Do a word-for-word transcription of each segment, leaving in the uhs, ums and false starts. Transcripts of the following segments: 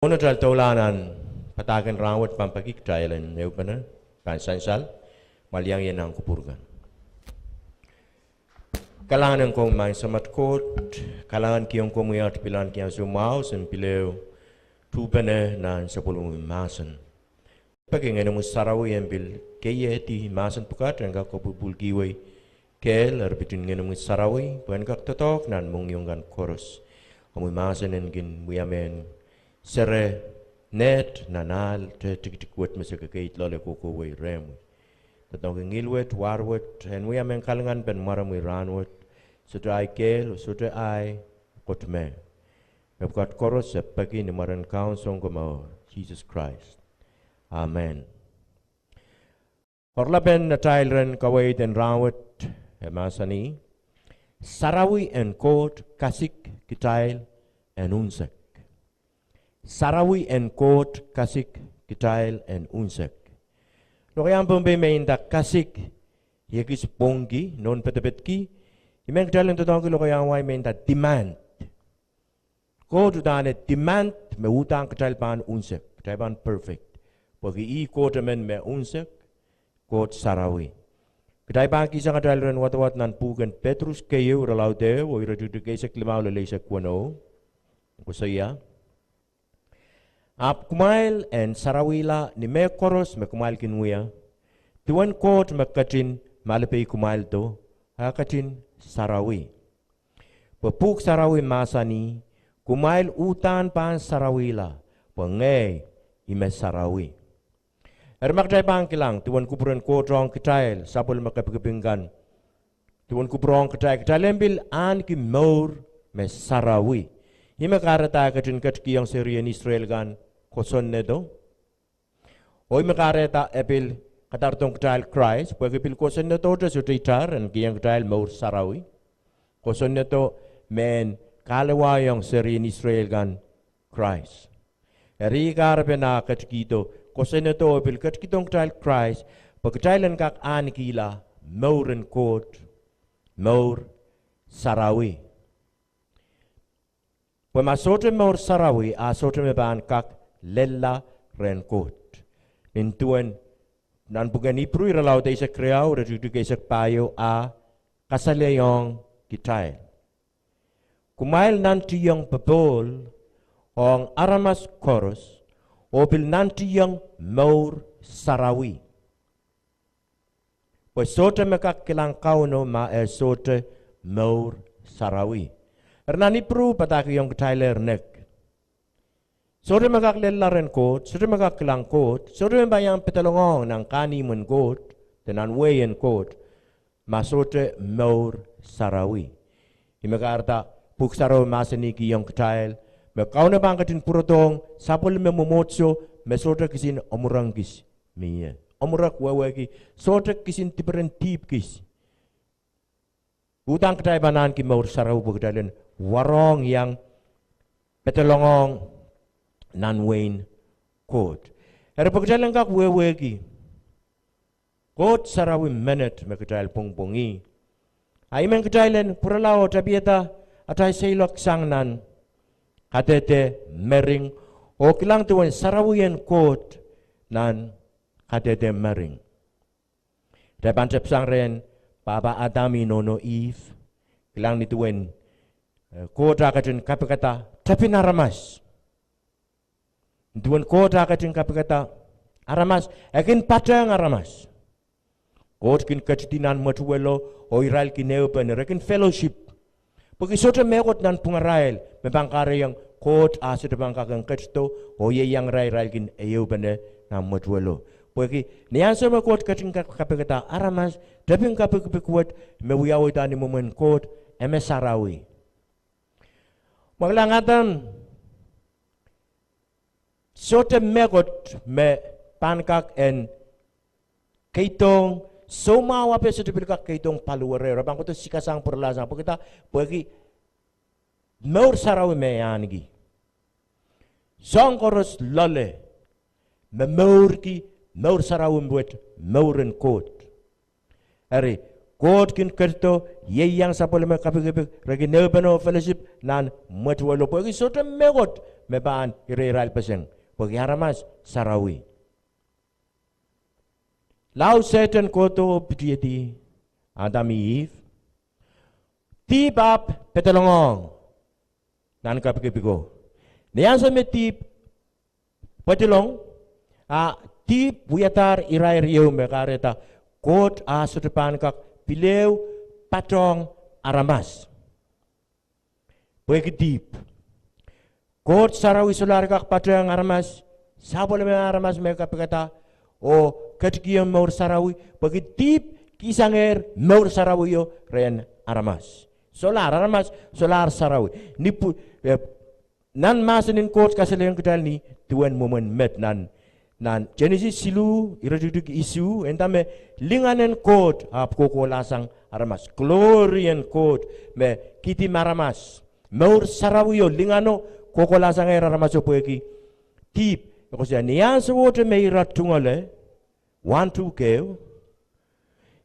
Onatail doula nan padahk en rahnwet pahn peki kitail en ehupene, pahn sansal, maliang ie nan kupwur kan. Kalahngan en komwi Maing Samat Koht, kalahngan kihong komwi aht pil ahneki ansou mwahu sen pil ehu tuhpene nan sapwellimomwi mahsen. Peki Ngenomwi Sarawi en pil keiehdi mahsen pwukat en kak kopwupwulkihwei kehl eripit en Ngenomwi Sarawi pwe en kak doadoahk nan mohngiong kan koaros. Omwi mahsen en kin wia mehn sere neht nan ahl te tikitik wet me se kekeid loale kohkohwei rehmwi. Doadoahngki ngihl wet, war wet, en wia mehn kalinganpen mwaromwi rahnwet, sohte ahi kehl, sohte ahi kot me. Me pwukat koaros se peki ni mwaren Kaun Sounkomour, Sises Krais. Amen. Oaralapen atail iren kaweid en rahnwet e mahsanih, Sarawi en Koht kasik kitail en unsek. Sarawi en Koht kasik kitail en unsek. Lokaiahn Pohnpei me inda kasik, ekis pwongki, nohn pedopedki, I men kitail en doadoahngki lokaiahn wai me inda demand. Koht uhdahn e demand me uhdahn kitail pahn unsek, kitail pahn perfect. Pwehki ih Koht emen me unsek, Koht sarawi. Kitail pahn kihsang atail iren wadawad nan pwuhken Petrus keieu, irelaud ehu, oh iretikitik eisek limau lel eisek weneu. Koasoia, Ahpw kumwail en sarawihla ni mehkoaros me kumwail kin wia, duwen Koht me ketin malipeikimwaildo, e ketin sarawi. Pwe pwuhk sarawi mahsanih, Kumwail uhdahn pahn sarawihla, pwe ngehi I me sarawi. Eri ma kitail pahn kilang duwen kupwuren Koht ong kitail sapwellime kepikipik kan, duwen kupwur ong kitail, kitail en pil ahneki mour me sarawi. Ih me kahrehda e ketin ketikihong serien Israel kan kosonnedo. Oh ih me kahrehda e pil kadarodohng kitail Krais, pwehki pil kosonnedohte sohte itar en kihong kitail mour sarawi. Kosonnedo mehn kahlewahiong serien Israel kan Krais. Eri kahrepen ah ketikihdo kosonnedo, e pil ketikihdohng kitail Krais, pwe kitail en kak ahnekihla mour en Koht, mour sarawi. Pwe ma sohte mour sarawi, a sohte me pahn kak lella rehn Koht. Nin duwen nan pwuken Ipru irelaud eisek riau, iretikitik eisek pahieu, a kasalehiong kitail, Kumwail nantihong popohl ong aramas koaros, oh pil nantihong mour sarawi. Pwe sohte me kak kilang Kauno ma e sohte mour sarawi. Eri nan Ipru padahkihong kitailehr nek, sohte me kak lella rehn Koht, sohte me kak kilang Koht, sohte me pahn iang pedolongohng nan kahnimwen Koht, de nan wehin Koht, ma sohte mour sarawi. Ih me kahrehda pwuhk sarawi mahsanihkihong kitail me Kauno pahn ketin pwurodohng sapwellime mwomwohdiso me sohte kisin omwurek kis mie. Omwurek wehwehki sohte kisin diperen dihp kis. Uhdahn kitail pahn ahneki mour sarawi pwe kitail en warohng iang pedolongohng nan wehin Koht. Eri pwe kitail en kak wehwehki Koht sarawi menet me kitail pwongpwongih, a I men kitail en pwurala oh tapiada atail seiloak sang nan kadehde mering, oh kilang duwen sarawien Koht nan kadehde mering. Kitail pahn tepsang rehn pahpa Adam oh nohno Ihp, kilang ni duwen, eh, Koht a ketin kapikada tepin aramas. Duwen Koht a ketin kapikada aramas, e kin patehng aramas. Koht kin ketidi nan mwetuwelo, oh irail kin ehupene, re kin fellowship. Pwehki sohte mehkot nanpwungarail me pahn kahrehiong Koht a sohte pahn kak en ketido, oh ieiang irail, irail kin ehupene nan mwetuwelo. Pwehki ni ansou me Koht ketin kap-, kapikada aramas, tepin kapikipik wet me wiawihda ni mwomwen Koht, e me sarawi. Ma kilang Adam, sohte mehkot me pahn kak en keidohng, soumwahu ape sohte pil kak keidohng paliwere, re pahn kohdo sikasang, pwuralahsang, pwehkida, pwehki mour sarawi me e ahneki. Soahng koaros loale me mourki mour sarawi wet, mour en Koht. Eri, Koht kin ketido, ieiang sapwellime kapikipik, re kin ehupene oh fellowship nan mwetuwelo pwehki sohte mehkot me pahn ireirail peseng, pwehki aramas sarawi. Lao Sehdan kohdo pitihedi Adam oh Ihp, dihp ahpw pedolongohng nan kapikipiko. Ni ansou me dihp pedolong, a dihp wiadahr irair ieu me kahrehda Koht a sohte pahn kak pil ehu patohng aramas. Pwehki dihp. Koht sarawi solahr kak patohng aramas, sapwellime aramas me kapikada, oh ketikihong mour sarawi, pwehki dihp kihsangehr mour sarawio rehn aramas. Solahr, aramas solahr sarawi. Ni pw-, eh, nan mahsen en Koht kasalehiong kitail ni duwen mwomwen met nan, nan Genesis siluh, iretikitik isuh, e nda me lingan en Koht ahpw kohkohlahsang aramas. Glory en Koht me kidim aramas. Mour sarawio, lingano, kohkohlahsangehr aramaso pwehki dihp. E koasoia ni ansowohte me ira tungoale, wahn tuhke,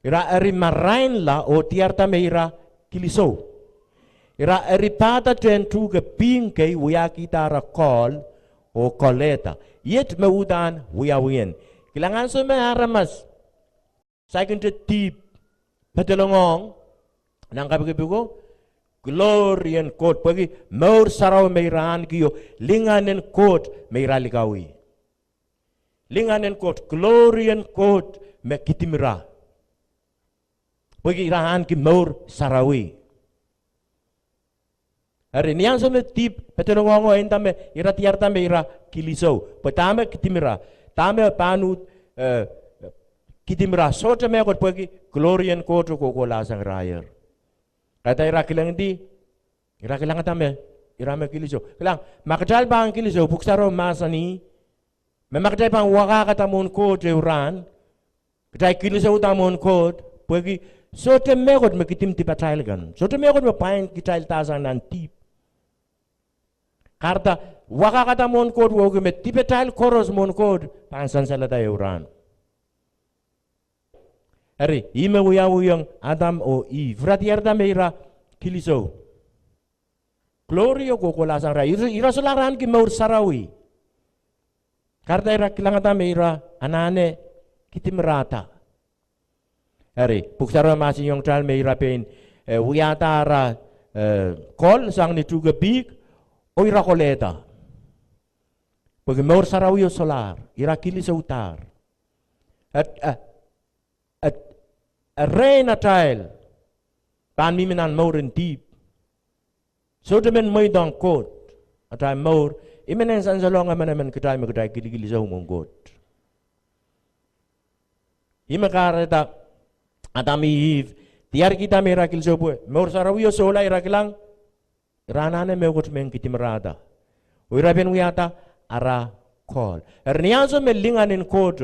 ira eri marainla oh diarada me ira kilisou. Ira eri pahda tehn tuhke pihng kei wiahkihda ara kohl oh kolehda. Iet me uhdahn wiawien. Kilang, ansou me aramas saikinte dihp pedolongohng nan kapikipiko, glory en Koht, pwehki mour sarawi me ira ahneki oh lingan en Koht me ira likawih. Lingan en Koht, glory en Koht me kidim ira, pwehki ira ahneki mour sarawi. Eri ni ansou me dihp pedolongohngo, e nda me ira diarada me ira kilisou. Pwe dahme kidim ira? Dahme pahn uhd, eh, kidim ira? Sohte mehkot, pwehki glory en Koht kohkohlahsang iraier. Kahrehda ira kilangdi, ira kilangada me ira me kilisou. Kilang, ma kitail pahn kilisou, Pwuhk Sarawi mahsanih me ma kitail pahn wakahkada mwohn Koht ehu rahn, kitail kilisouda mwohn Koht, pwehki sohte mehkot me kidim dipatail kan. Sohte mehkot me pwain kitail dasang nan dihp. Kahrehda wakahkada mwohn Koht wehwehki me dipatail koaros mwohn Koht pahn sansalada ehu rahn. Eri, ih me wiawihong Adam oh Ihp. Ira diarada me ira kilisou. Glory o kohkohlahsang ira. Ira, ira solahr ahneki mour sarawi. Kahrehda ira kilangada me ira anahne kidimirada. Eri, Pwuhk Sarawi mahsanihong kitail me ira pein, eh, wiahda ara, eh, kohl sang ni tuhke pihk, oh ira kolehda. Pwehki mour sarawio solahr, ira kilisoudahr. At, at, at, erein atail pahn mihmi nan mour en dihp, sohte men mweidohng Koht atail mour, I men en sansalohng emenemen kitail me kitail kilikilisou mwohn Koht. Ih me kahrehda Adam oh Ihp diarkihda me ira kilisou pwe mour sarawio sohla, ira kilang, ira anahne mehkot me kidimirada. Oh ira pein wiahda ara kohl. Eri ni ansou me lingan en Koht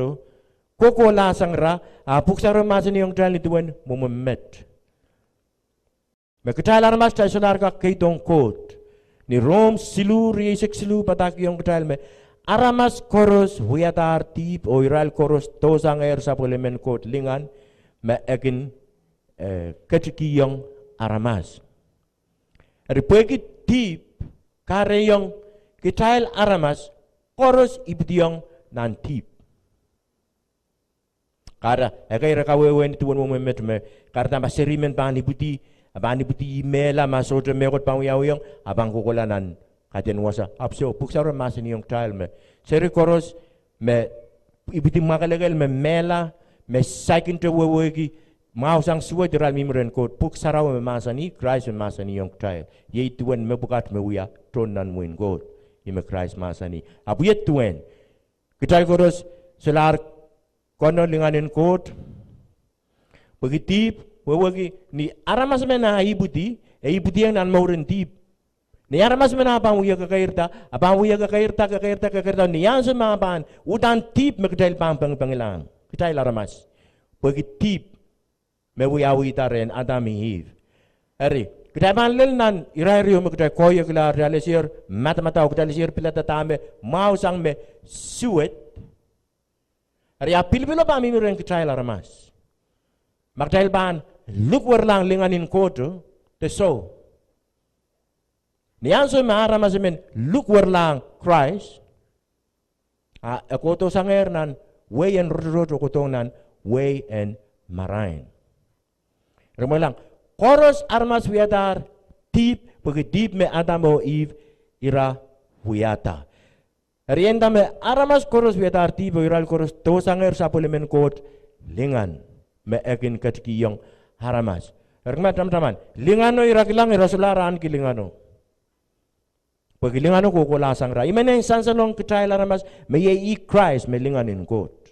kohkohlahsang ira, a Pwuhk Sarawi mahsanihong kitail ni duwen mwomwen met me kitail aramas kitail solahr kak keidohng Koht. Ni Rom siluh, rieisek siluh padahkihong kitail me aramas koaros wiadahr dihp oh irail koaros dohsangehr sapwellimen Koht lingan me e kin, eh, ketikihong aramas. Eri pwehki dihp kahrehiong kitail aramas koaros ipwidiong nan dihp. Kahrehda ekei re kawehwe ni duwen mwomwen met me kahrehda ma seri men pahn ipwidi, a pahn ipwidi mehla, ma sohte mehkot pahn wiawihong, a pahn kohkohla nan kaidehn wasa. Ahpw soh, Pwuhk Sarawi mahsanihong kitail me seri koaros me ipwidi mwakelekel, me mehla, me saikinte wehwehki mwahu sang suwed, irail mihmi rehn Koht. Pwuhk Sarawi me mahsanih, Krais me mahsanihong kitail, iei duwen mepwukat me wia tohn nan wehin Koht. Ih me Krais mahsanih. Ahpw iet duwen kitail koaros solahr konehng lingan en Koht. Pwehki dihp, wehwehki ni aramas men a ipwidi, e ipwidiong nan mour en dihp. Ni aramas men a pahn wie kekeirda, a pahn wie kekeirda, kekeirda, kekeirda, ni ansou me a pahn uhdahn dihp me kitail pahn pengipengilahng, kitail aramas. Pwehki dihp me wiawihda rehn Adam oh Ihp. Eri, kitail pahn lel nan irair ieu me kitail koahiekla, kitail eseier madamadau, kitail eseier pilada dahme mwahu sang me suwed. Eri a pilipilo pahn mihmi rehn kitail aramas ma kitail pahn Likwerlahng lingan en Koht, de soh. Ni ansou me aramas emen likwerlahng Krais, a e kohdohsangehr nan wehi en rotorot oh kohdohng nan wehi en marain. Eri mwakelekelahng, koaros aramas wiadahr dihp, pwehki dihp me Adam oh Ihp ira wiahda. Eri e nda me aramas koaros wiadahr dihp oh irail koaros dohsangehr sapwellimen Koht lingan me e kin ketikihong aramas. Eri ma tamataman, lingano ira kilang, ira solahr ahneki lingano. Pwehki lingano kohkohlahsang ira. I men en sansalohng kitail aramas me iei ih Krais me lingan en Koht.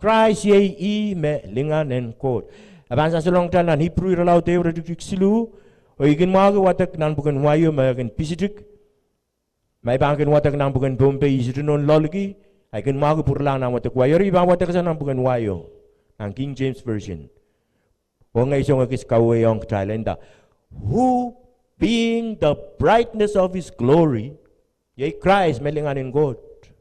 Krais iei ih me lingan en Koht. E pahn sansalohng kitail nan Ipru irelaud ehu iretikitik siluh, oh I kin mwahki wadek nan pwuken Waiyo me e kin pisitik. Ma I pahn kin wadek nan pwuken Pohnpei, I sohte nohn loaliki, I kin mwahki pwuralahng nan wadek Waiyo, eri I pahn wadek sang nan pwuken Waiyo, nan King James Version. Oh ngehi soangen kis kawehwehiong kitail, e nda, who being the brightness of his glory, iei Krais me lingan en Koht.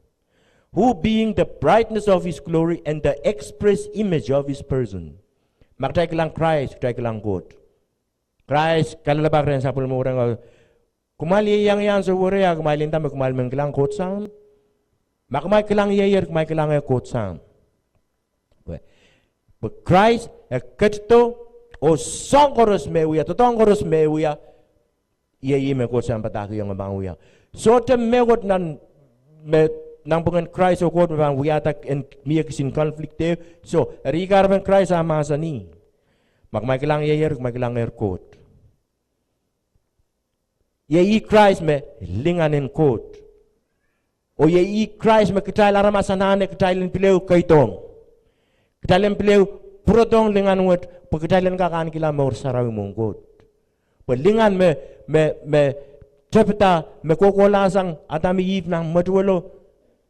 Who being the brightness of his glory and the express image of his person. Ma kitail kilang Krais, kitail kilang Koht. Krais kalelapak rehn sapwellime werei, kumwail ieiang ansou werei a kumwail nda me kumwail men kilang Koht Sahm. Ma kumwail kilang iehier, kumwail kilang eh Koht Sahm. Pwe, pwe Krais e ketido, oh soahng koaros me wia, doadoahk koaros me wia, iei ih me Koht Sahm padahkihong e pahn wia. Sohte mehkot nan, me, nanpwungen Krais oh Koht me pahn wiahda en mie kisin conflict ehu. Soh, eri kahrepen Krais a mahsanih, ma kumwail kilang iehier, kumwail kilangehr Koht. Iei ih Krais me lingan en Koht. Oh iei ih Krais me kitail aramas anahne kitail en pil ehu keidohng. Kitail en pil ehu pwurodohng lingan wet, pwe kitail en kak ahnekihla mour sarawi mwohn Koht. Pwe lingan me, me, me tepida, me kohkohlahsang Adam oh Ihp nan mwetuwelo,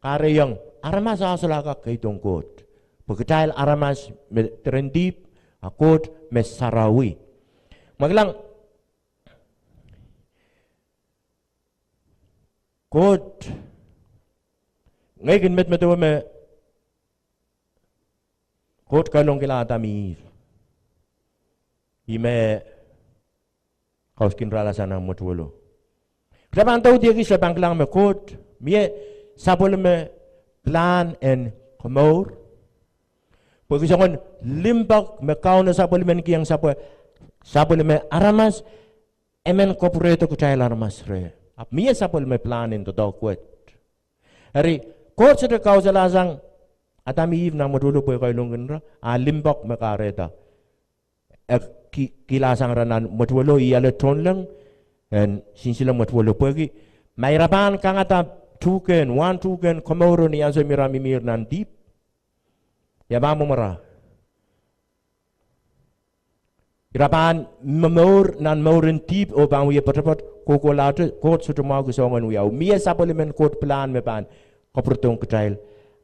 kahrehiong aramas a solahr kak keidohng Koht. Pwe kitail aramas me diren dihp, a Koht me sarawi. Ma kilang, Koht, ngehi kin medemedewe me Koht kailongkihla Adam oh Ihp, ih me kauskin irahla sang nan mwetuwelo. Kitail pahn dohdieki, kitail pahn kilang me Koht, mie sapwellime pilahn en komour. Pwehki soangen limpoak me Kauno sapwellimen kihong sapwe, sapwellime aramas, e men kapwurehdo kitail aramas reh. Ahpw mie sapwellime pilahn en doadoahk wet. Eri, Koht sohte kausalehsang Adam oh Ihp nan mwetuwelo pwe e kailongkin ira, a limpoak me kahrehda. E ki-, kilahsang ira nan mwetuwelo, ih ale tohnleng en sinsile mwetuwelo pwehki ma ira pahn kangada tuhkehn, wahn tuhkehn komouro ni ansou me ira mihmi nan dihp, ia pahn mwomwara? Ira pahn momour nan mouren dihp oh pahn wie poatopoat, kohkohlahte, Koht sohte mwahuki soangen wiawi. Mie sapwellimen Koht pilahn me pahn kapwuredohng kitail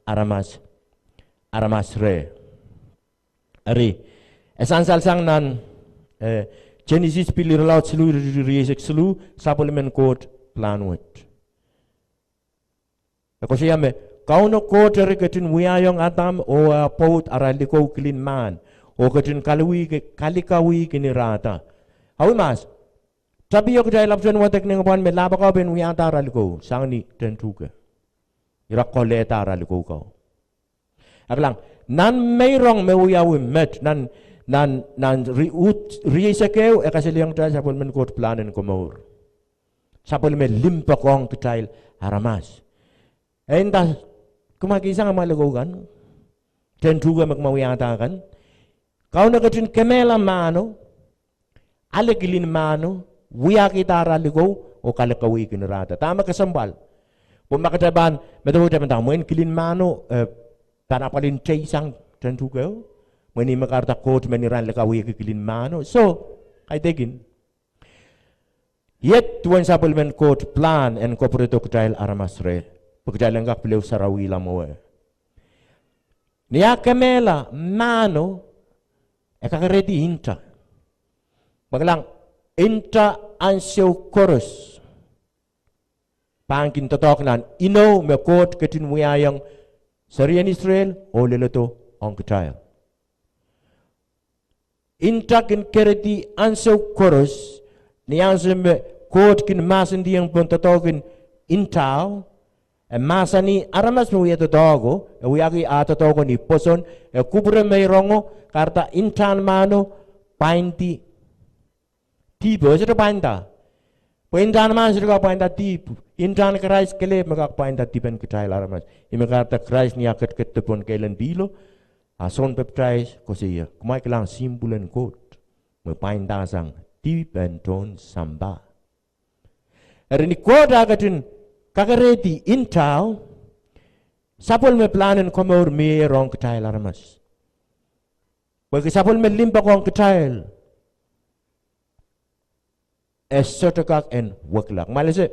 aramas, aramas reh. Eri, e sansalsang nan, eh, Senesis pil irelaud siluh, iretikitik rieisek siluh, sapwellimen Koht pilahn wet. E koasoia me, Kauno Koht eri ketin wiahiong Adam oh eh pwoud ara likou kilin mahn, oh ketin kalikawihki, kalikawihki ni rahda. Awi mas, tapio kitail ahpwtehn wadek ni ngepwahn me lahpw akau pein wiahda ara likou, sang ni tehntuhke. Ira kolehda ara likou kau. A kilang, nan meirong me wiawi met, nan, nan, nan ri-, uhd rieisek ehu, e kasalehiong kitail sapwellimen Koht pilahn en komour. Sapwellime limpoakohng kitail aramas. E nda, kumwa kihsang amwa likou kan, tehntuhke me kumwa wiahda kan. Kauno ketin kemehla mahno, ale kilin mahno, wiahkihda ara likou, oh kalikawihki ni rahda. Dahme kesempwal? Pwe ma kitail pahn medewe, kitail pahn nda mwein kilin mahno, eh, pahn apwalih teiasang tehntuhke o. Mwein ih me kahrehda Koht men ira en likawihki kilin mahno. Soh, kaidehkin. Iet duwen sapwellimen Koht pilahn en kapwuredo kitail aramas reh, pwe kitail en kak pil ehu sarawihla mwowe. Ni ah kemehla mahno, e kakerehdi nta. Ma kilang, nta ansou koaros pahn kin doadoahk nan inou me Koht ketin wiahiong serien Israel oh leledo ong kitail. Nta kin kerehdi ansou koaros, ni ansou me Koht kin mahsanihong pohn doadoahk en ntao, e mahsanih aramas me wia doadoahko, e wiahki ah doadoahko ni pwoson, e kupwure meirongo, kahrehda ntahn mahno pwaindi dihpo, e sohte pwainda. Pwe ntahn mahno sohte kak pwainda dihp, ntahn Krais kelehpw me kak pwainda dihp en kitail aramas. Ih me kahrehda Krais ni ah ketiket pohn keilen pihlo, a Sohn Pepdais koasoia, kumwail kilang sihmpwul en Koht me pwaindasang dihp en tohn sampah. Eri ni Koht ah ketin kakerehdi ntao, sapwellime pilahn en komour mie rong kitail aramas. Pwehki sapwellime limpoak ong kitail e sohte kak en wekila. Kumwail ese,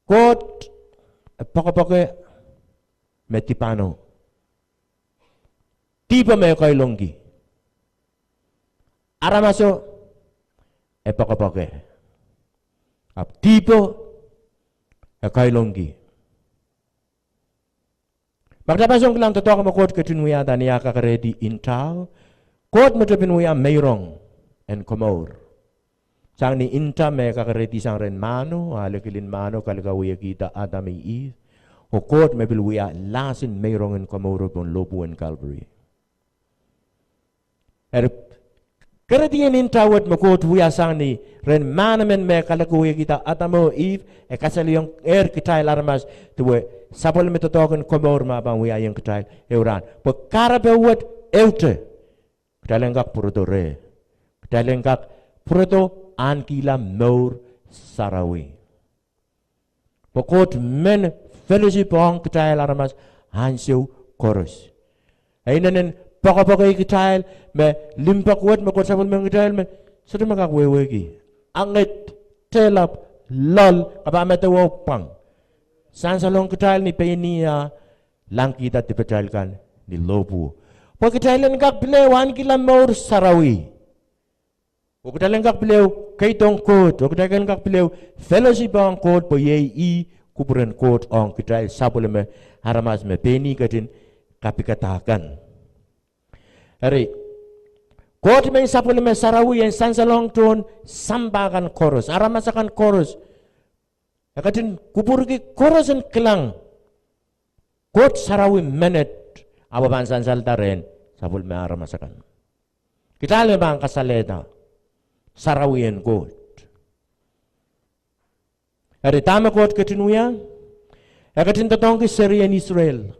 Koht e poakepoake me dipano. Dihpo me e kailongki. Aramaso e poakepoake, ahpw dihpo e kailongki. Ma kitail pahn song kilang doadoahk me Koht ketin wiahda ni ah kakerehdi ntao, Koht me tepin wia meirong en komour. Sang ni nta me kakerehdi sang rehn mahno, ah likilin mahno kalikawiekihda Adam oh Ihp, oh Koht me pil wia lahsen meirong en komour pohn lohpwu en Calvary. Eri, kerehdi en nta wet me Koht wia sang ni rehn mahn emen me kalikawiekihda Adam oh Ihp, e kasalehiong ehr kitail aramas, duwe sapwellime doadoahk en komour me pahn wiahiong kitail ehu rahn. Pwe kahrepe wet ehute, kitail en kak pwurodo reh. Kitail en kak pwurodo ahnikihla mour sarawi. Pwe Koht men fellowship ong kitail aramas ansou koaros. E inenen poakepoake kitail me limpoak wet me Koht sapwellimen kitail me sohte me kak wehwehki. Anged, tehlap, loal, ke pahn medewe pwang. Sansalong kitail ni pein ih ah langkihda dipatail kan ni lohpwuo. Pwe kitail en kak pil ehu ahnikihla mour sarawi. Oh kitail en kak pil ehu keidohng Koht, oh kitail en kak pil ehu fellowship ong Koht, pwe iei ih kupwuren Koht ong kitail sapwellime aramas me pein ih ketin kapikada kan. Eri, Koht men sapwellime sarawi en sansalohng tohn sampah kan koaros, aramas akan koaros. E ketin kupwurki koaros en kilang Koht sarawi menet, ahpw e pahn sansalda rehn sapwellime aramas akan. Kitail me pahn kasalehda sarawi en Koht. Eri dahme Koht ketin wia? E ketin doadoahngki serien Israel.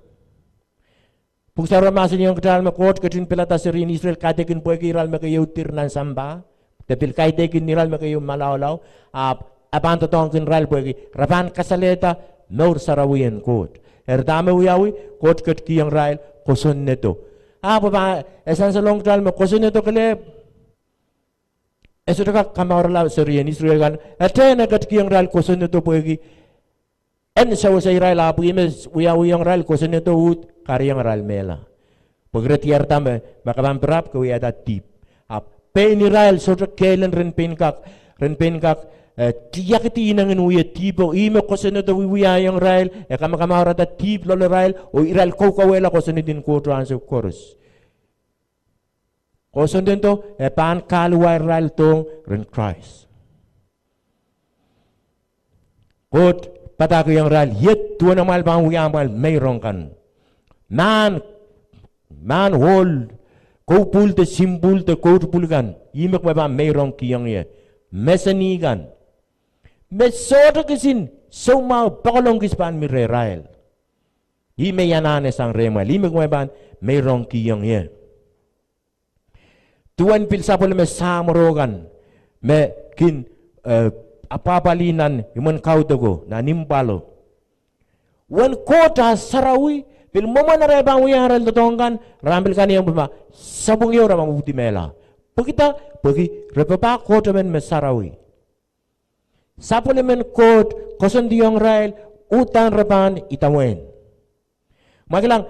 Pwuhk Sarawi mahsanihong kitail me Koht ketin pilada serien Israel, kaidehkin pwehki irail me keieu dir nan sampah, de pil kaidehkin irail me keieu malaulau, ahpw e pahn doadoahngkin irail pwehki re pahn kasalehda mour sarawi en Koht. Eri dahme wiawi? Koht ketikihong irail kosonnedo. Ahpw e pahn, e sansalohng kitail me kosonnedo kelehpw e sohte kak kamourala serien Israel kan. Eden e ketikihong irail kosonnedo pwehki en sewese irail, ahpw ih me wiawihong irail kosonnedo uhd kahrehiong irail mehla. Pwehki re diarada me, ma ke pahn pirap ke wiahda dihp. Ahpw pein irail sohte kehl en ren pein kak, ren pein kak, eh, tiakedi ineng en wia dihpo. Ih me kosonnedo wiewiahiong irail, e kamakamourada dihp loalarail, oh irail kaukauwehla kosonned en Koht ansou koaros. Kosonnedo e pahn kahluwa irail dohng rehn Krais. Koht padahkihong irail, iet duwen amwail pahn wia amwail meirong kan. Mahn, mahn ohl, kou pwul de sim pwul de kout pwul kan, ih me kumwail pahn meirongkihong ie. Meseni kan, me sohte kisin soumwahu poakolong kis pahn mi rehrail. Ih me I anahne sang rehmwail, ih me kumwail pahn meirongkihong ie. Duwen pil sapwellime samworo kan, me kin, eh, apwahpwalih nan imwen kaudoko, nan impwalo. Uwen Koht ah sarawi, pil mwomwen arail pahn wia arail doadoahk kan, rahn pil kanehng pwe ma sapwung ieu re pahn pwupwudi mehla. Pwekida, pwehki re papah Koht emen me sarawi. Sapwellimen Koht koasoandiong irail uhdahn re pahn idawehn. Ma kilang,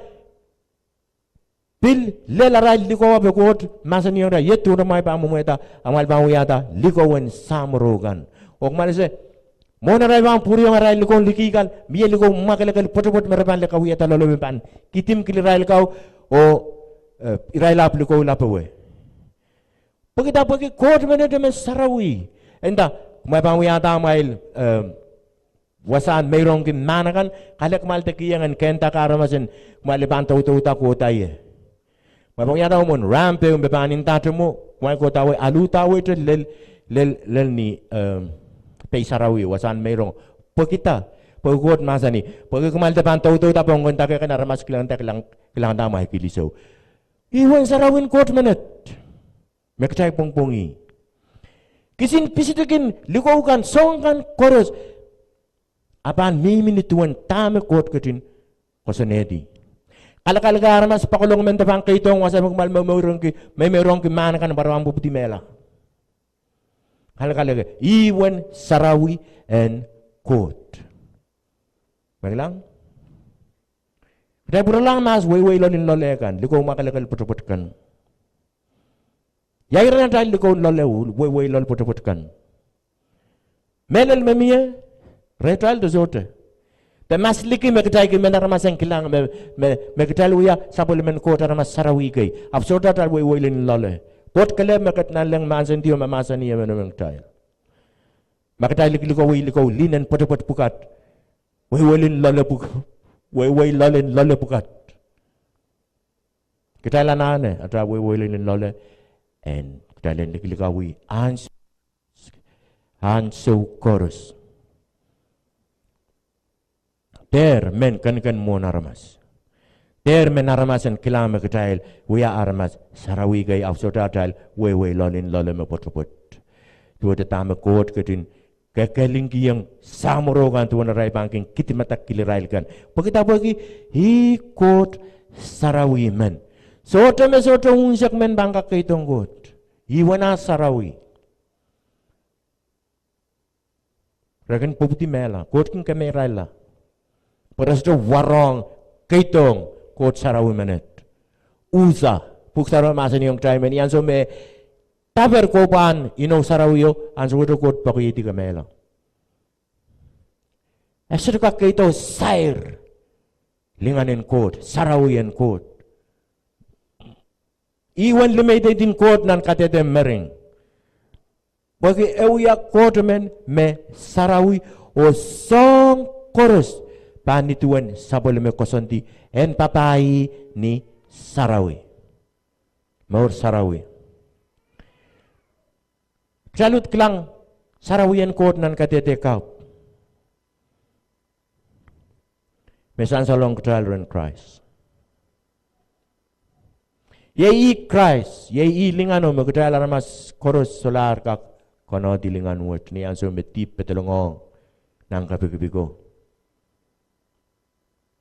pil lel arail likowa pwe Koht mahsanihong irail, iet duwen amwail pahn mwomwehda, amwail pahn wiahda likou en samworo kan. Oh kumwail ese, mwohn arail pahn pwuriong arail likoun liki kan, mie likou mwakelekel pwetepwet me re pahn lel kawiahda loale me pahn kidimkihla irail kau, oh eh, irail ahpw likou lapowe. Pwekida pwehki Koht menet me sarawi. Enda, kumwail pahn wiahda amwail, eh, wasahn meirongki mahn akan, kahrehda kumwail dehr kihong en kehndake aramas en, kumwail pahn doudouda kohda ie. Kumwail pahn wiahda mwohn rahn peh me pahn ndahte mwo, kumwail kohda wei, aluhda wehte lel, lel, lel ni, eh, pei sarawi, wasahn meirong. Pwekida, pwehki Koht mahsanih, pwehki kumwail dehr pahn doudouda pohn kehndake kan aramas kilangada, kilang, kilangada amwail kilisou. Ih uwen sarawien Koht menet me kitail pwongpwongih. Kisin pisitikin likou kan, soang kan koaros, a pahn mihmi ni duwen dahme Koht ketin koasoanehdi. Kalakalahngan aramas poakolong men de pahn keidohng wasa me kumwail meimeirongki, meimeirongki mahn akan pwe re pahn pwupwidi mehla. Kalakalahngan, ih uwen sarawi en Koht. Menglang? Kitail pwuralahng mahs wehi loalen loale kan, likou mwakelekel pwetepwet kan. Ia iren atail likou loale, wehi loal pwetepwet kan? Mehlel me mie, rehtail de sohte. De mahs liki me kitail kin men aramas en kilang me, me, me kitail wia sapwellimen Koht aramas sarawi kei. Ahpw sohte atail wehi loalen loale. Koht kelehpw me ket nanleng mahsendi oh me mahsanih emenemen kitail. Ma kitail likilikawih likou linen pwetepwet pwukat, wehi loalen loale pwuk-, wehi loalen loale pwukat. Kitail anahne atail wehi loalen loale en kitail en likilikawih ahns-, ansou koaros. Dehr men kenken mwohn aramas. Dehr men aramas en kilang me kitail wia aramas sarawi kei, ahpw sohte atail wehi loalen loale me pwetepwet. Duwehte dahme Koht ketin kekehlingkihong samworo kan duwen arail pahn kin kidi madakil irail kan. Pwekida pwehki ih Koht sarawi men. Sohte me sohte unsek men pahn kak keidohng Koht. Ih uwen ah sarawi. Re kin pwupwidi mehla, Koht kin kemeirailla. Pwe re sohte warohng keidohng Koht sarawi menet. Usa, pwuhk sarawio mahsanihong kitail me ni ansou me daper kohpwahn inou sarawio, ansowohte Koht poakiedi kemehla. E sohte kak keido sair lingan en Koht, sarawi en Koht. Ih uwen limeiteiten Koht nan kadehde mering. Pwehki e wia Koht emen me sarawi oh soang koaros pahn ni duwen sapwellime koasoandi en papah ih ni sarawi. Mour sarawi. Kitail uhd kilang sarawi en Koht nan kadehde kapw me sansalohng kitail rehn Krais. Iei ih Krais, iei ih lingano me kitail aramas koaros solahr kak konehdi lingan wet ni ansou me dihp pedolongohng nan kepikipiko.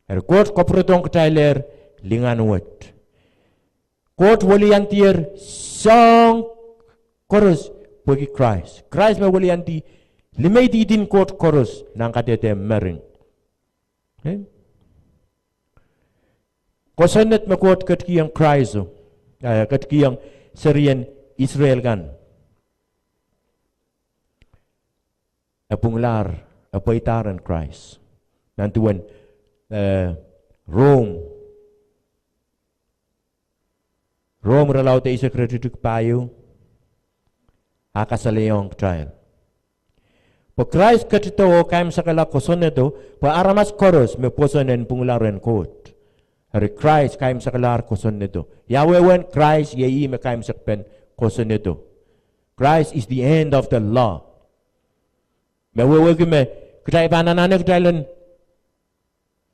Eri Koht kapwuredohng kitailehr lingan wet. Koht weliandier soang koaros pwehki Krais. Krais me weliandi limeititin Koht koaros nan kadehde mering. Eh? Kosonned me Koht ketikihong Krais, eh, ketikihong serien Israel kan, e pwunglahr, e pweidahr en Krais. Nan duwen, eh, Rom, Rom irelaud eisek iretikitik pahieu, a kasalehiong kitail pwe Krais ketido oh kaimwisekala kosonnedo pwe aramas koaros me pwoson en pwungla rehn Koht. Eri Krais kaimwisekalahr kosonnedo. Ia wehwehn Krais? Iei ih me kaimwisekpen kosonnedo. Christ is the end of the law. Me wehwehki me kitail pahn anahne kitail en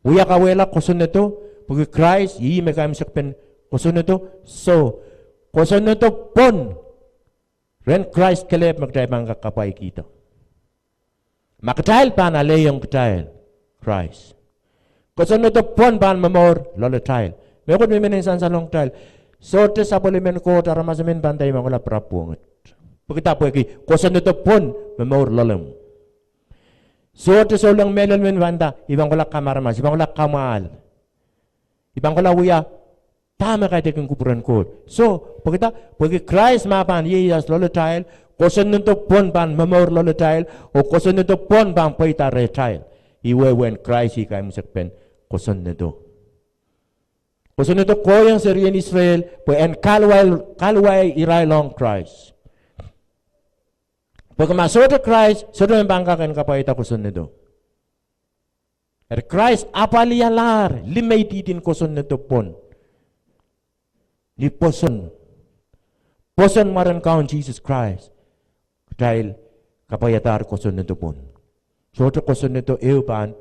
wia kawehla kosonnedo, pwehki Krais ih me kaimwisekpen kosonnedo. So, kosonnedo pwon rehn Krais kelehpw me kitail pahn kak kapwaikihda. Ma kitail pahn alehiong kitail Krais, kosonnedo pwon pahn momour loalatail. Mehkot me I men en sansalohng kitail, sohte sapwellimen Koht aramas emen pahn nda I pahn kohla pirap pwongit. Pwekida? Pwehki kosonnedo pwon momour loalomw. Sohte souleng mehlel men pahn nda I pahn kohla kamw aramas, I pahn kohla kamwahl, I pahn kohla wia dahme kaidehkin kupwuren Koht. So, pwekida? Pwehki Krais ma pahn ieias loalatail, kosonnedo pwon pahn momour loalatail, oh kosonnedo pwon pahn pweida rehtail. Ih wehwehn Krais, ih kaimwisekpen kosonnedo. Kosonnedo kohiong serien Israel pwe en kahluwa, kahluwa irail ong Krais. Pwe ma sohte Krais, sohte me pahn kak en kapwaiada kosonnedo. Eri Krais apwalialahr limeididin kosonnedo pwon. Ni pwoson, pwoson mwaren Kaun Sises Krais, kitail kapwaiadahr kosonnedo pwon. Sohte kosonnedo ehu pahn,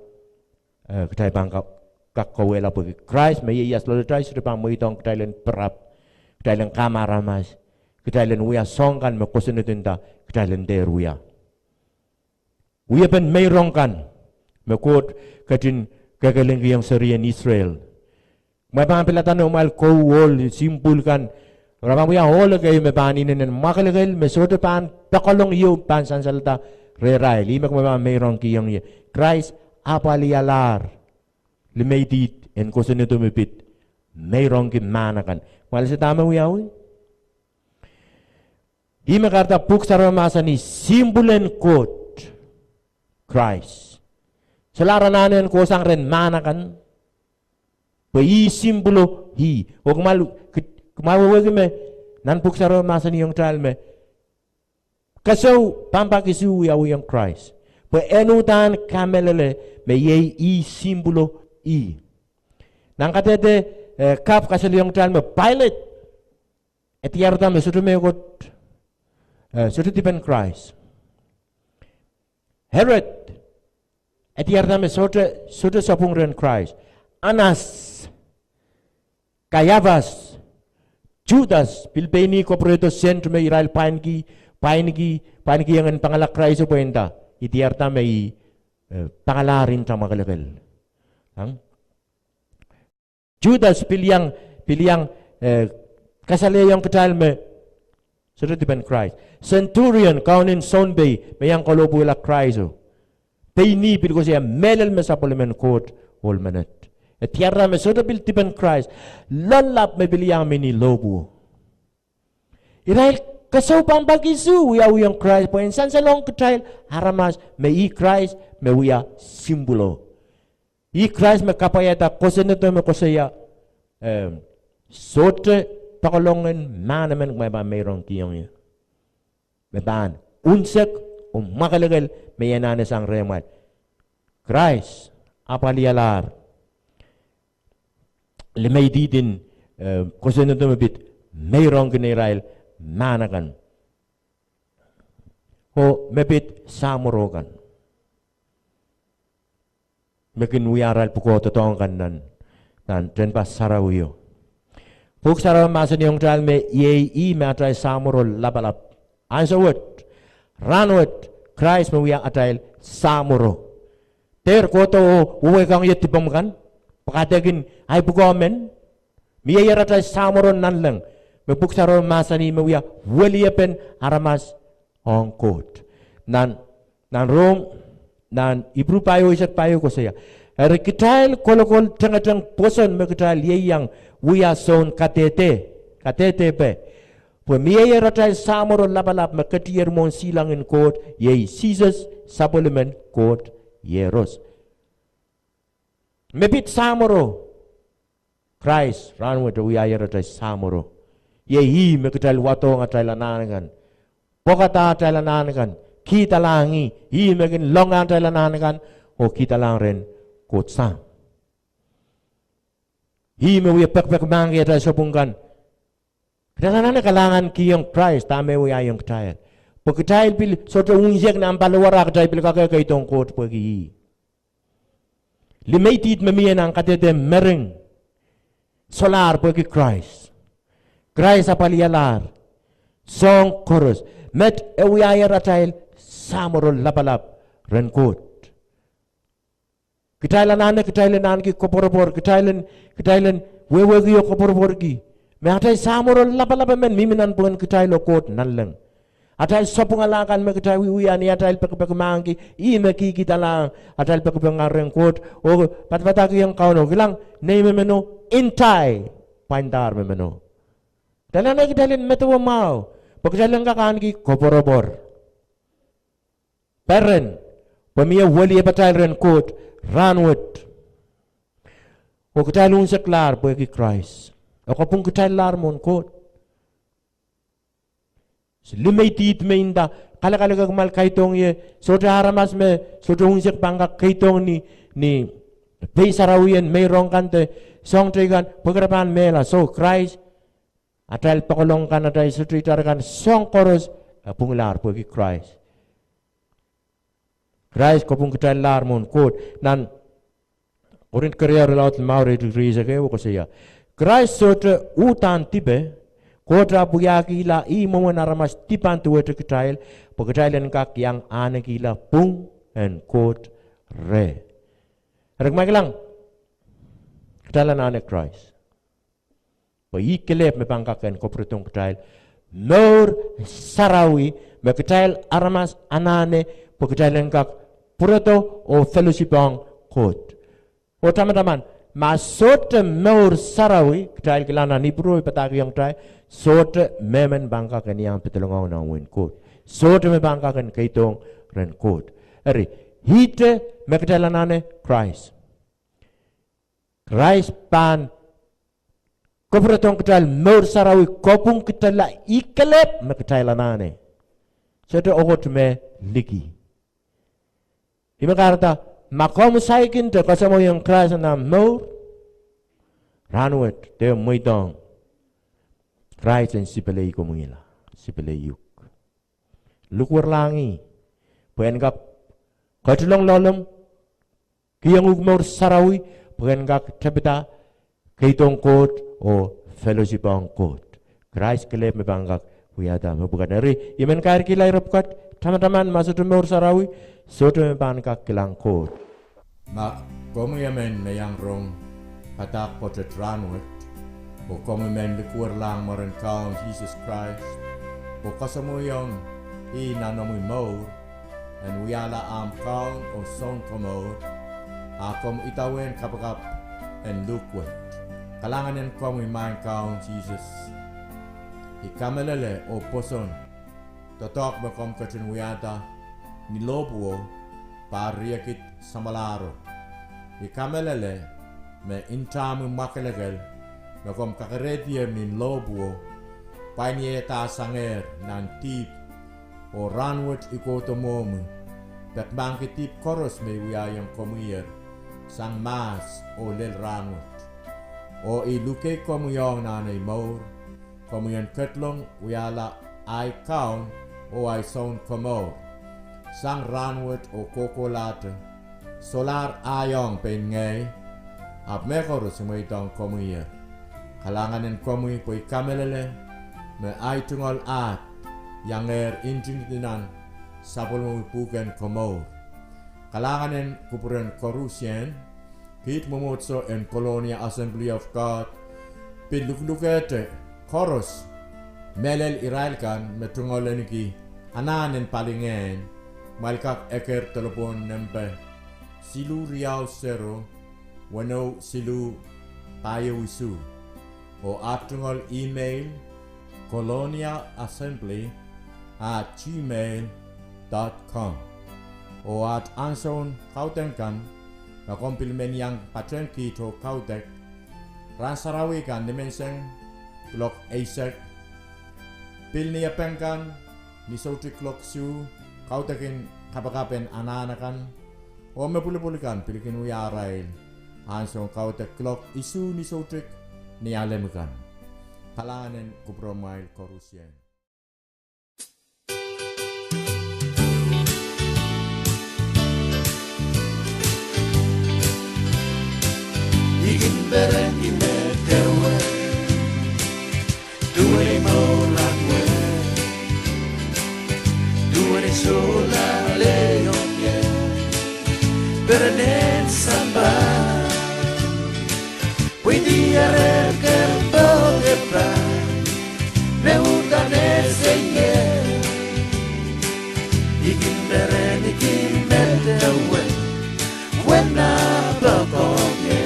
eh, kitail pahn ka-, kak kauwehla pwehki Krais me ieias loalatail, sohte pahn mweidohng kitail en pirap, kitail en kamaramas, kitail en wia soahng kan me kosonnedo nda kitail en dehr wia. Wiepen meirong kan me Koht ketin kekehlakahkiong serien Israel. Kumwail pahn pilada nan amwail kou ohl, sihmpwul kan, re pahn wia ohl ekei me pahn inenen mwakelekel me sohte pahn poakolong ieu pahn sansalda rehrail. Ih me kumwail pahn meirongkihong ie. Krais apwalialahr limeidid en kosonnedo me pid meirongki mahn akan. Kumwail ese dahme wiawi? Ih me kahrehda Pwuhk Sarawi mahsanih sihmpwulen Koht Krais. Solahr anahne en kohsang rehn mahn akan. Pwe ih sihmpwulo ih. Oh kumwail, kumwail wehwehki me nan Pwuhk Sarawi mahsanihong kitail me kesou pampakisuh wiawihong Krais. Pwe en uhdahn kamehlele me iei ih sihmpwulo ih. Nan kadehde, eh, kapw kasalehiong kitail me Pailet e diarada me sohte mehkot, eh, sohte dipen Krais. Herod e diarada me sohte, sohte sapwung rehn Krais. Anas, Kaiapas, Sudas, pil pein ih koapworedo sent me irail pwainki, pwainki, pwainkihong en pangala Krais pwe nda, I diarada me ih, eh, pangalahr nta mwakelekel. Sudas pil iang, pil iang, eh, kasalehiong kitail me sohte dipen Krais. Centurion, kaunen sounpei, me iang kalohpwuwehla Krais o. Pein ih pil koasoia mehlel me sapwellimen Koht ohl menet. E diarada me sohte pil dipen Krais. Loallap me pil iang mih ni lohpwuo. Irail kesou pampakisuh wiawihong Krais pwe en sansalohng kitail aramas me ih Krais me wia sihmpwulo. Ih Krais me kapwaiada kosonnedo me koasoia, eh, sohte poakolong en mahn emen kumwail pahn meirongkihong ie. Me pahn unsek oh mwakelekel me I anahne sang rehmwail. Krais apwalialahr limeididin, eh, kosonnedo me pid meirongki neirail mahn akan. Oh me pid samworo kan me kin wia arail pwukoa doadoahk kan nan, nan tehnpas sarawio. Pwuhk Sarawi mahsanihong kitail me iei ih me atail samworo lapalap. Ansou wet, rahnwet, Krais me wia atail samworo. Dehr kohdo oh wehwehkiong ie dipomw kan, pwe kaidehkin ahi pwukoa men, mieier atail samworo nanleng, me Pwuhk Sarawi mahsanih me wia weliepen aramas ong Koht. Nan, nan Rom, nan Ipru pahieu eisek pahieu koasoia, eri kitail kolokol tengeteng pwoson me kitail ieiang wia soun kadehde, kadehdepe. Pwe mieier atail samworo lapalap me ketier mwohn silangin Koht, iei Sises sapwellimen Koht Iehros. Me pid samworo, Krais rahnwet wiaier atail samworo. Iei ih me kitail wadohng atail anahn kan, pwokada atail anahn kan, kihdalahng ih, ih me kin loange atail anahn kan oh kihdalahng rehn Koht Sahm. Ih me wia pekipek mahkki atail sapwung kan. Kitail anahne kalahngankihong Krais dahme e wiahiong kitail. Pwe kitail pil sohte unsek nan paliwar, a kitail pil kak keidohng Koht pwehki ih. Limeidid me mie nan kadehde mering solahr pwehki Krais. Krais apwalialahr soahng koaros. Met e wiaier atail samworo lapalap rehn Koht. Kitail anahne kitail en ahneki koapworopwor, kitail en, kitail en wehwehki oh koapworopworki me atail samworo lapalap emen mihmi nan pwungen kitail oh Koht nanleng. Atail sapwungala kan me kitail wiewia ni atail pekipek mahkki, ih me kihkihdalahng atail pekipek kan rehn Koht oh padapadahkihong Kauno, kilang, nei memeno, ntai, pwaindahr memeno. Kitail anahne kitail en medewe mwahu pwe kitail en kak ahneki koapworopwor. Peren, pwe mie weliepatail rehn Koht rahnwet. Oh kitail unseklahr pwehki Krais. Oh kapwung kitail lahr mwohn Koht. Limeidi me inda, kalakal ke kumwail kaidohng ie, sohte aramas me sohte unsek pahn kak keidohng ni, ni pei sarawi en meirong kan de soahng teikan, pwehki re pahn mehla. So Krais, atail poakolong kan, atail sohte itar kan, soahng koaros, e pwunglahr pwehki Krais. Krais kapwung kitail lahr mwohn Koht. Nan Korint keriau irelaud limau, iretikitik rieisek ehu koasoia: Krais sohte uhdahn dipe, Koht ahpw wiahkihla ih mwomwen aramas dipw pahn duwehte kitail, pwe kitail en kak iang ahnekihla pwung en Koht reh. Eri kumwail kilang, kitail anahne Krais. Pwe ih kelehpw me pahn kak en kapwuredohng kitail mour sarawi me kitail aramas anahne, pwe kitail en kak pwuredo oh fellowship ong Koht. Oh tamataman, ma sohte mour sarawi, kitail kilang nan Ipru padahkihong kitail, sohte mehmen pahn kak en iang pedolong nan wehin Koht. Sohte me pahn kak en keidohng rehn Koht. Eri, ihte me kitail anahne Krais. Krais pahn kapwuredohng kitail mour sarawi, kapwung kitail, ih kelehpw me kitail anahne. Sohte ohkot me liki. Ih me kahrehda, ma komw saikinte kasamwoiong Krais nan omw mour, rahnwet dehr mweidohng Krais en sipelekomwihla, sipeleuhk. Likwerlahng ih, pwe en kak ketilong loalomw, kihong uhk mour sarawi, pwe en kak tepida keidohng Koht oh fellowship ong Koht. Krais kelehpw me pahn kak wiahda mepwukat. Eri, I men kairkihla ire pwukat, tamataman ma sohte mour sarawi, sohte me pahn kak kilang Koht. Ma komwi emen me iang rong padahk pwoatet rahnwet, oh komwi men likwerlahng mwaren Kaun Sises Krais, oh kasamwoiong ih nan omwi mour, en wiahla ahmw Kaun oh Sounkomour, a komw idawehn kapakap en luhk wet. Kalahngan en komwi Maing Kaun Sises. I kamehlele oh pwoson doadoahk me komw ketin wiahda ni lohpwuo, pahr riekid samwalahro. I kamehlele me ntahmwi mwakelekel me komw kakerehdi ni lohpwuo, pwain iehda sangehr nan dihp, oh rahnwet I kohdo mwohmwi, peki mahkki dihp koaros me I wiahiong komwiher, sang mahs oh lel rahnwet. Oh I luke komwi ong nan ei mour, komwi en ketlong wiahla ahi Kaun oh ahi Sounkomour. Sang rahnwet oh kohkohlahte, solahr ahi ong pein ngehi, ahpw mehkoaros I mweidohng komwiher. Kalahngan en komwi pwe I kamehlele me ahi tungoal ahd iangehr ntingdi nan sapwellimomwi pwuhken komour. Kalahngan en kupwuren koarusie, kiht mwomwohdiso en Colonia Assembly of God, pil luklukehte koaros, mehlel irail kan me tungoal ahneki anahn en palingehn, kumwail kak eker delepwohn nempe siluh riau sero, weneu siluh pahieu isuh. Oh aht tungoal email, colonia assembly at gmail dot com. Oh aht ansoun kaudok kan, ma komw pil men iang patehng kiht oh kaudok, rahn sarawi kan nimenseng kuloak eisek, pil ni epeng kan ni soutik kuloak isuh, kaudok en kapakap en anahn akan, oh me pwulopwul kan pil kin wia arail ansoun kaudok kuloak isuh ni soutik ni alem kan. Kalahngan en kupwuromwail koarusie. I kin perenki me dewe duwen ei mour rahn wet, duwen ei solahr lelohng ie, perenen sampah. Pwe I diar eker pohn kepahn me uhdahn ese ie. I kin perenki me dewe, wehn ah poakohng ie.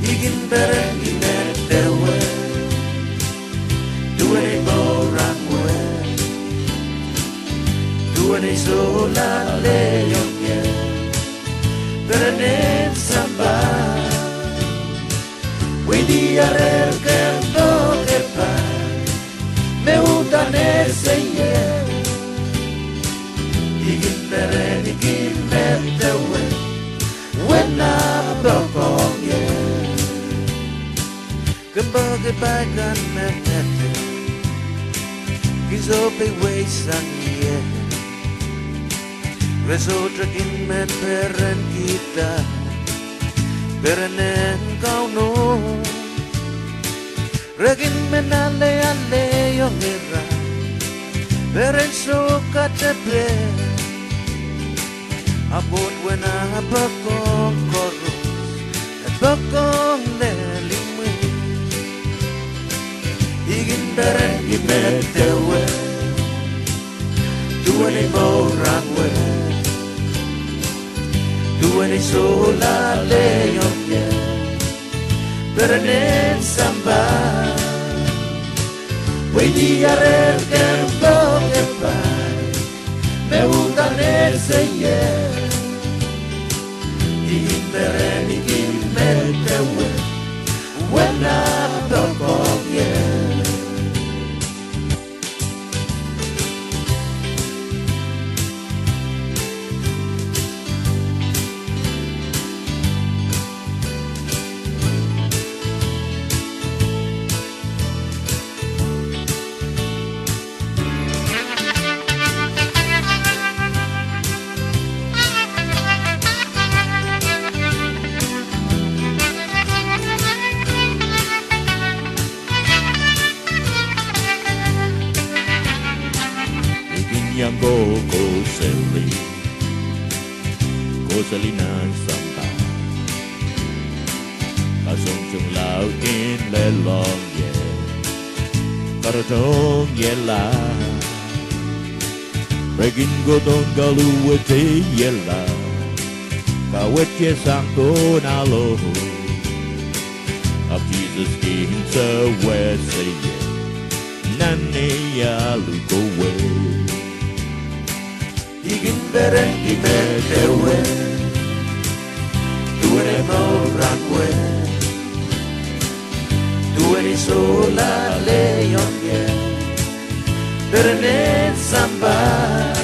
I kin perenki me dewe duwen ei mour rahn wet, duwen ei solahr lelohng ie, perenen sampah. Diarer ken pokepahi me uhdahn ese ie. I kin pereniki medewe, wehn ah poakohng ie. Ken pokepahi kan me medewe kin sohpeiweisang ie. Re sohte kin men perenkihda perenen Kauno. Re kin men ale alehiong ira peren soh katepe. Ahpw wehn ah poakohng koaros, e poakohng lel imwi. I kin perenki medewe, duwen ei mour rahn wet, duwen ei solahr lelohng ie perenen sampah. Pwe diarer ken pokepahi me uhdahn ese ie. I kin pereniki medewe, wehn ah poakohng ie. I kin iang kohkohseli, kohseli nan sampah. Kasongosong laud kin lelohng ie, karotohng ie la. Re kin kohdohng kaluweteiehla, kawehte sang pohn ahlo. Ahpw Sises kin sewese ie nan ei alu kohwei. I kin perenki medewe, duwen ei mour rahn wet, duwen ei solahr lelohng ie perenen sampah.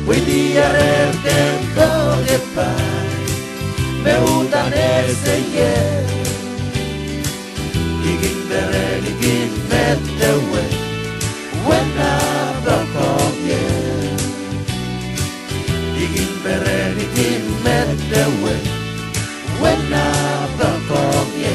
Pwe diarer ken pokepahi me uhdahn ese ie. I kin perenki medewe, wehn ah poakohng ie. I kin perenki medewe, wehn ah poakohng ie.